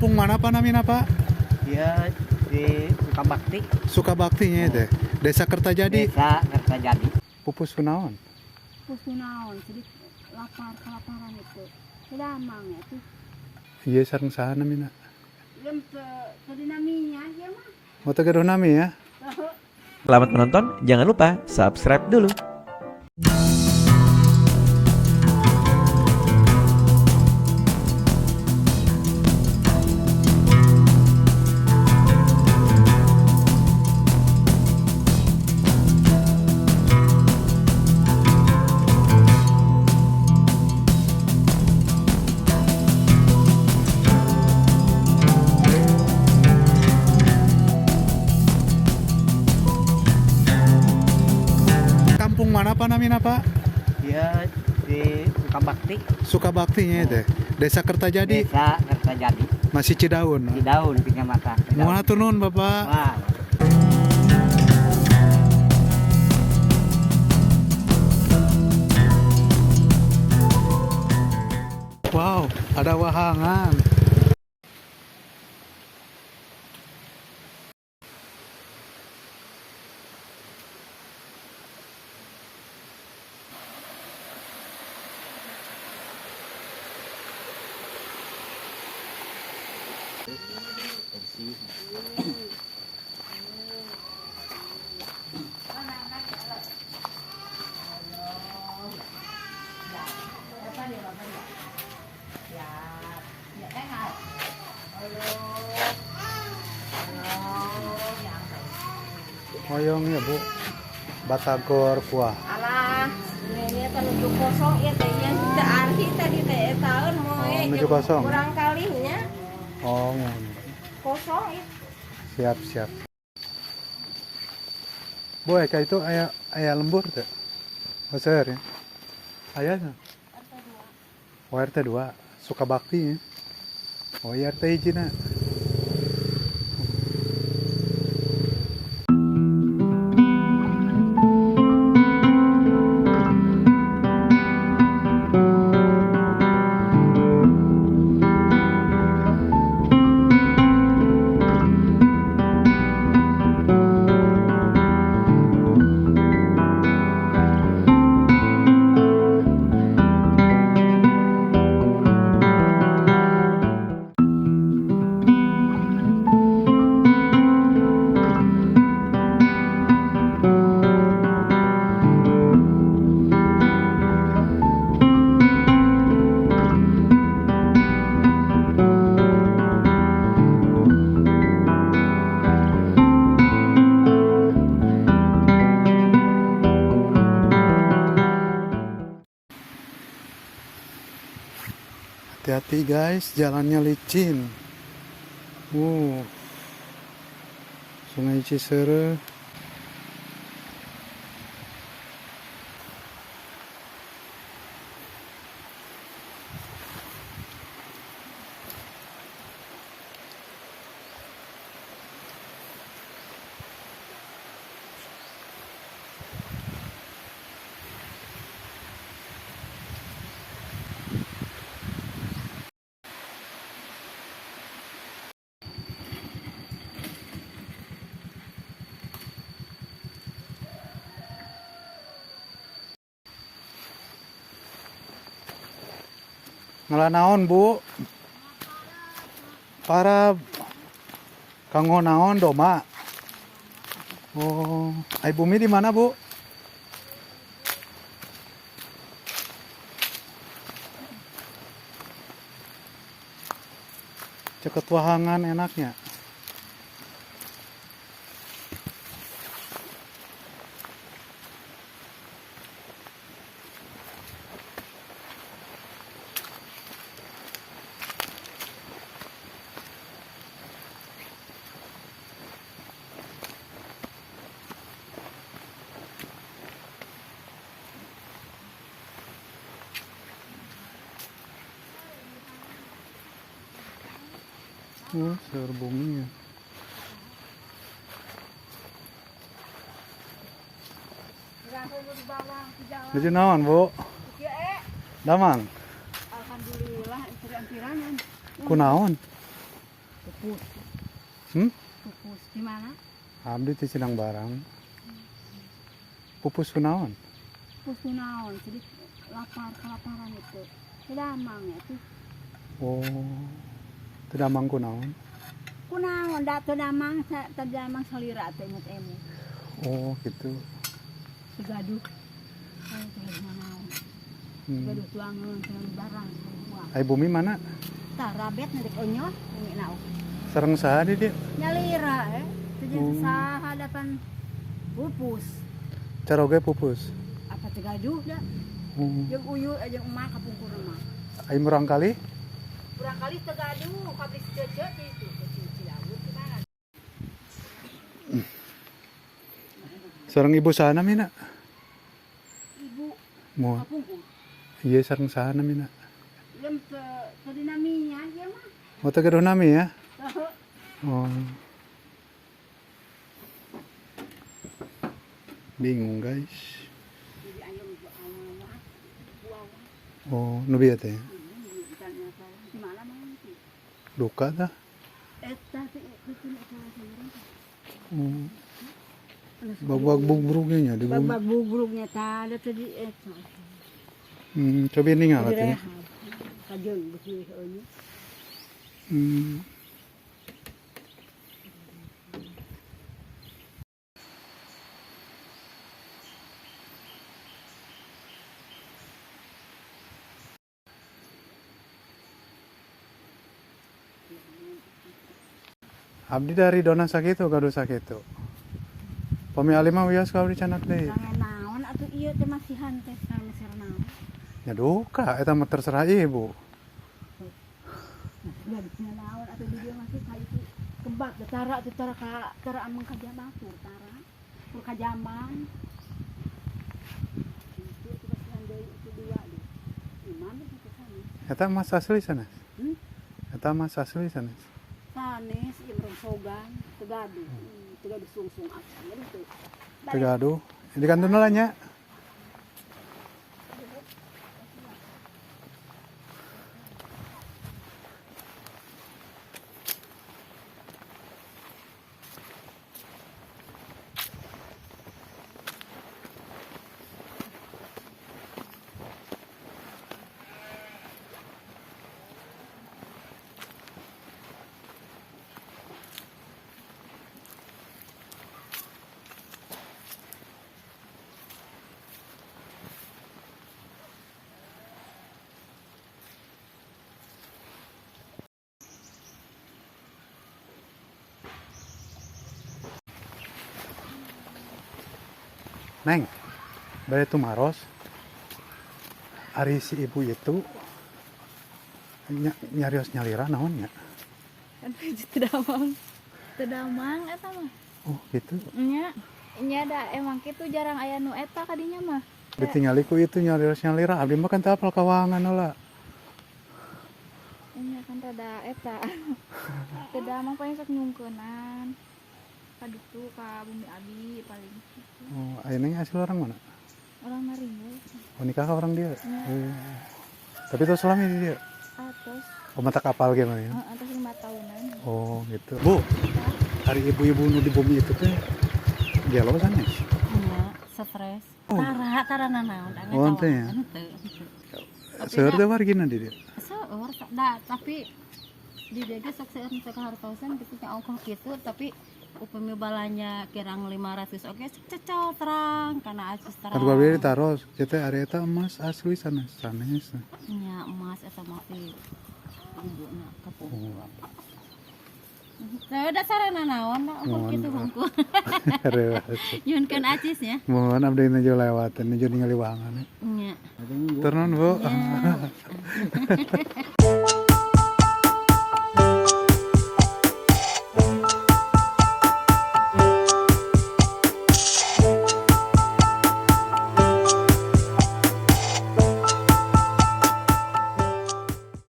Kampung mana Pak namina Pak? Ya di Sukabakti. Sukabaktinya itu. Desa Kertajadi. Desa Kertajadi. Pupus kunaon? Pupus kunaon, jadi lapar kelaparan itu. Sedamang ya tuh. Iya sareng saha namina? Lem teu dinaminya ya mah. Mau teu gaduh nami ya? Selamat menonton, jangan lupa subscribe dulu. Kampung mana Pak namina Pak? Ya di Sukabakti. Sukabaktinya itu. Desa Kertajadi. Desa Kertajadi. Masih Cidaun. Cidaun kecamatan. Mohon hatur nuhun Bapak. Wah. Wow, ada wahangan. Hoyong ya Bu. Batagor kuah. Alah, ini menuju kosong ya teh nya teu arti tadi teh tahun moe Oh, menuju kosong. kurang kalinya Oh, kosong itu. siap siap. Bu, Eka itu ayah ayah lembur tuh. Oh, ya. Ayahnya. Oh, RT 2. Sukabakti ya. Oh, iya RT hiji na. Hati-hati guys, jalannya licin. Sungai Ciseureuh. Ngela naon Bu? Para kanggo naon doma? Oh, ai bumi di mana Bu? Ceket wahangan enaknya. Seur bumi ya. Nuju naon, Bu? Damang. Alhamdulillah, ampir-ampiran. Kunaon? Pupus. Hmm? Pupus di mana? Abdi ti Sindang Barang. Pupus kunaon? Pupus kunaon? Jadi lapar kelaparan itu. Teu damang ya tuh. Oh. Teu damang kunaon? Kunaon da teu damang, teu damang salira teh emut-emut. Oh, gitu. Teu gaduh. Oh, teu gaduh naon. Gaduh tuangan, tuangan barang, buang. Ai bumi mana? Tah rabet ndek onyo, bumi naon. Sareng saha di dieu? Nyalira eh. Teu jeung saha hadapan pupus. Caroge pupus. Apa teu gaduh da? Jeung uyut jeung emak kapungkur mah. Ai murang kali? Murang kali teu gaduh, kabeh cece itu Cilawut di mana? Sareng ibu saha namina? Ibu. Moal. Kapungkur. Iya sareng saha namina? Lem teu dinaminya ieu mah. Oh, teu gaduh nami ya? Oh. Bingung guys. Oh, nu bieu teh. Duka tah? Oh. Bag-bag bubrugnya nya di bumi. Bag-bag bubrugnya tah da teh di eta. Coba ningal atuh. Kajeun beuki eueuh. Abdi dari dona sakitu gaduh sakitu. Pami ali mah wios ka abdi canak deui. Naon atuh ieu teh masihan teh sanes naon. Ya duka eta mah terserah ibu. Naon atuh di dieu masih ka itu kebak tara teh tara ka tara ameng ka jamatur tara. Tur ka jamban. Itu teh masihan deui itu dua deui. Imam teh sanes. Eta mas asli sanes? Eta mas asli sanes. Sanes ieu merongsogan teu gaduh. Teu gaduh sungsung acan gaduh teu. Teu gaduh. Di kantun lah nya. Neng, bade tumaros. Ari si ibu itu nyarios nyalira naon nya? Aduh, teu damang. Teu damang eta mah. Oh, gitu. Nya, nya da emang kitu jarang aya nu eta kadinya mah. Ditingali ku itu nyarios nyalira, abdi mah kan teu apal kawangan heula. Nya kan rada eta. Teu damang paling sok nyungkeunan. Ka ditu ka bumi abi paling. Oh, ayeuna asli orang mana? Orang Naringgul. Oh, nikah ka orang dia? Ya. Oh. Tapi itu selama ini dia? Atos. Oh, mata kapal gimana ya? Atos 5 tahunan. Oh, gitu. Bu, hari ibu-ibu nu di bumi itu teh gelo sanes? Iya, stres. Oh. Tara, tara nanaon. Oh, ente ya? Seueur teh wargina di dieu? Seueur, da, tapi di dieu ge sok seueur nu kahartosan kitu nya ongkoh kitu, tapi upami balanya kirang 500 oke cecol terang karena acis terang. Kan gua ditaros, teh ari eta emas asli sanes sanes. Nya emas eta mah ti imbuna kapungkur. Teu dasarna naon da ongkoh kitu hungkul. Nyunkeun acis nya. Mohon abdi nuju lewat nuju ningali wangan. Nya. Turun Bu. Nya.